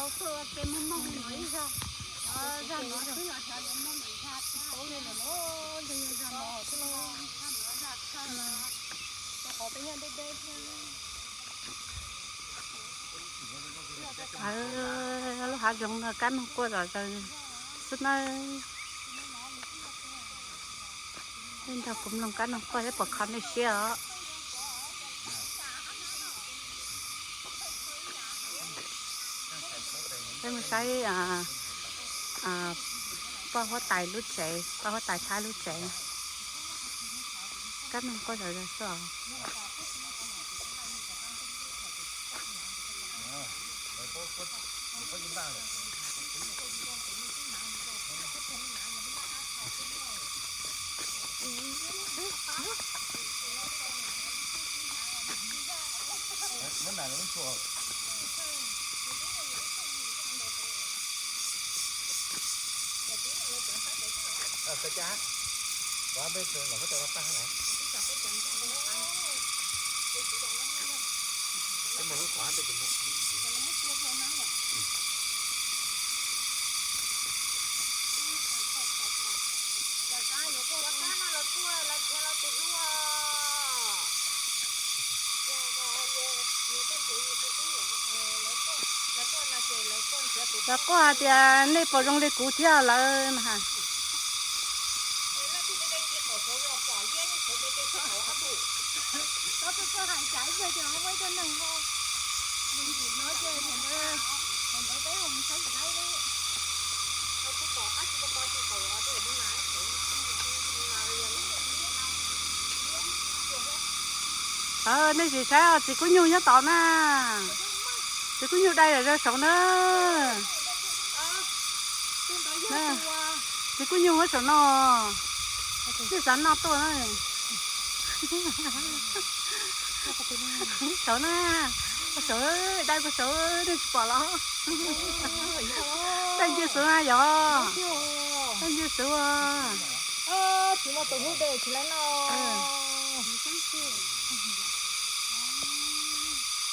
Lub hav zoov no kab noog quaj zom zaws xwb nawb. Nej nrog kuv mloog kab noog quaj seb puas kho nej siab os. Peb mus saib poj huab tais lub tsev, poj huab tais Thaib lub tsev. Kab noog quaj zom zaws xwb os. Lawv quaj hais tias nej puas zoo li kuv thiab lawv na. Nej sim saib, txiv kub nyuj nyob tod na. Txiv kub nyuj dai zom zaws saud na. Txiv kub nyuj nyob saum no. Nej xav noj tuaj na. Saud na, saud, dai puag saud nej tsis pom los? Dai ncia xuv na yog. Dai ncia xuv.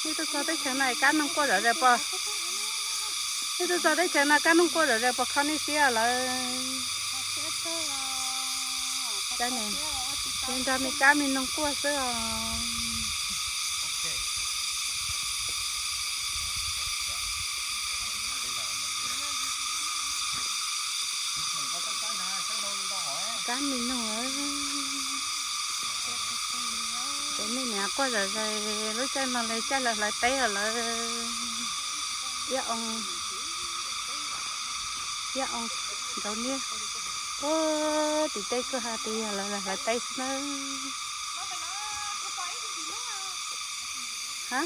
Nej tuaj txog teb chaws no kab noog quaj zom zaws pom, nej tuaj txog teb chaws no kab noog quaj zom zaws puas kho nej siab lawm? Nrog me kab me noog quaj xwb os. Kab me noog, cov me niam quaj zom zaws, lub caij no lawv caij lawv hlawv teb os lawv. Iab oo, iab oo nraud niab. Ua tim tej kwj ha tid yog lawv hlawv teb xwb nawb. Ha?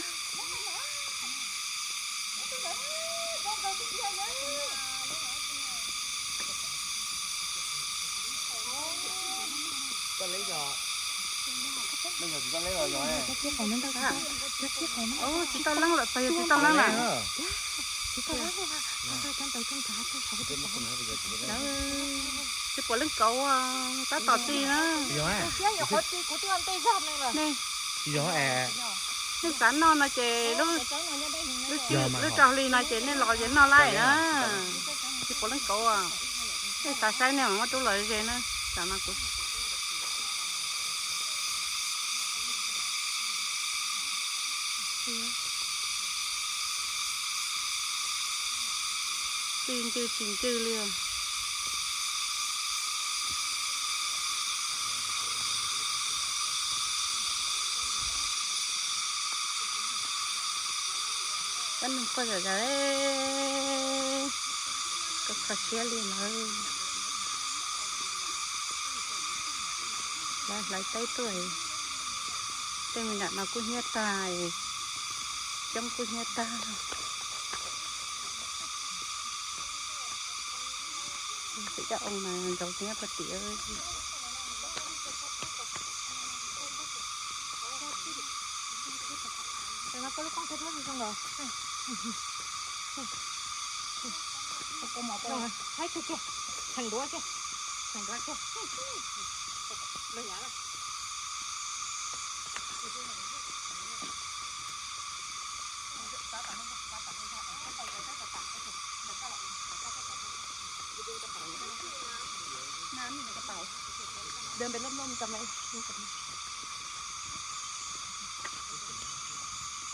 Tsis tau leeb los txog yog tsis tau leeb na. Tsis puav leej kauv, tab tom txi na. Nej xav noj no ces lub, lub tsau hli no ces nej los ces noj laij na. Tsis puav leej kauv, nej xav saib nej mam muab rub los ze na. Tam no kuv txi ncw tsis ncw li os. Kab noog quaj zom zaws, kho kho siab li lawm. Lawv hlawv teb tuaj, tej me nram no kuj hnyiab tag, coob kuj hnyiab tag. Tus ib oo mas nraud niab puag tim. Tseem duav, tseem duav. Nam, mi ne kos taus. Dim npe loj loj tso me.